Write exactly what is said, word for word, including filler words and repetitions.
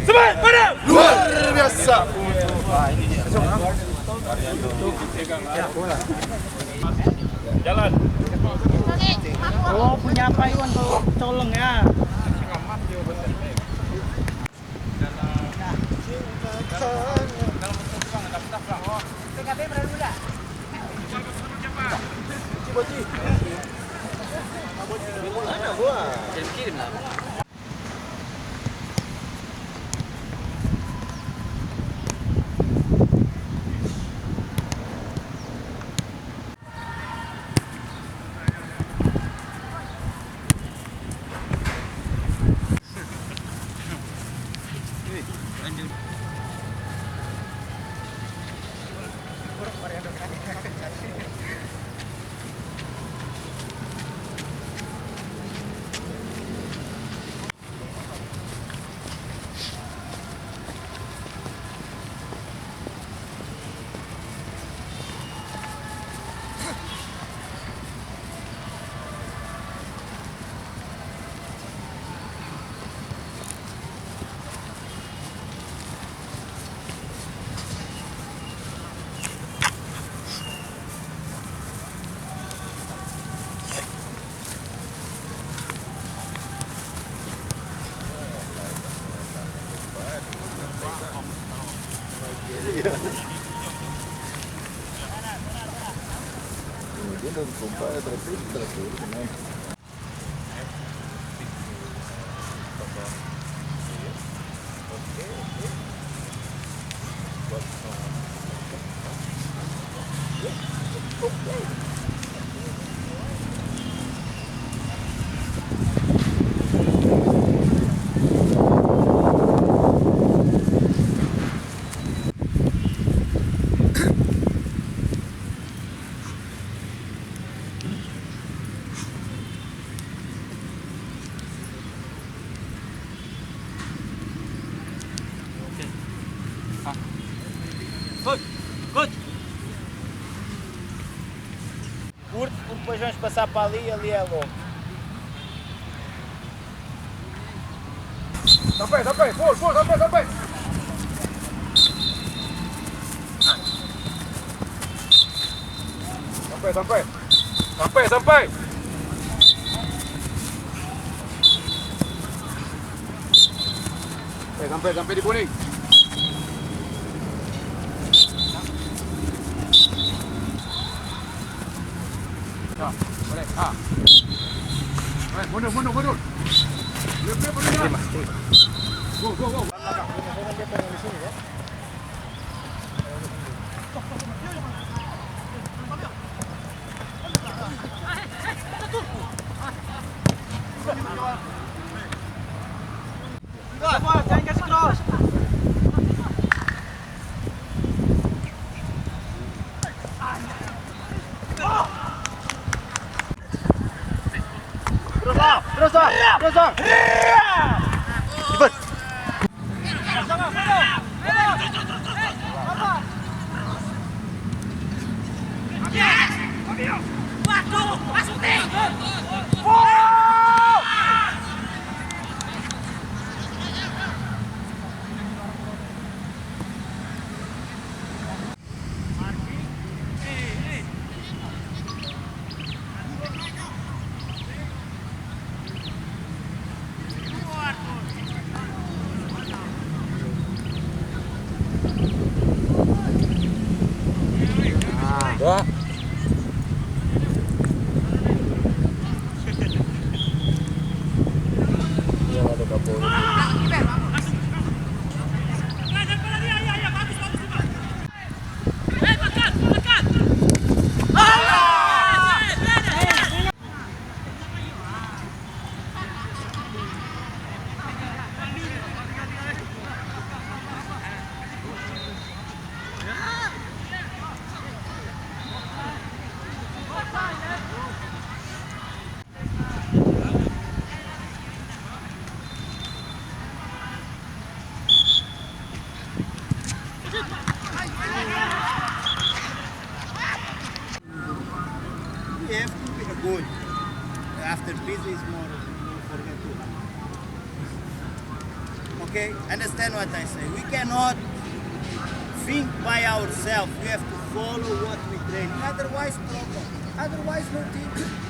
Semangat, madam! Luar biasa. Jalan. Oh, punya apa Iwan tuh? Colong ya. Dia dah kompak, tapi, tapi, Good. Good. Curto por paixões passar para ali, ali é louco. Sampai, sampai, full, full, sampai, sampai. Sampai, sampai. Sampai, sampai. Eh, sampai, sampai di kuning. Ya, boleh. Ha. Eh, mundur, mundur, mundur. Boleh, boleh, boleh, boleh. Go, go, go. Terus, Bang! Terus, Bang! Terus, Bang! Cepat! We have to be a good. After pizza is more, more forget to have. Okay, understand what I say. We cannot think by ourselves. We have to follow what we train. Otherwise, problem. Otherwise, no thing.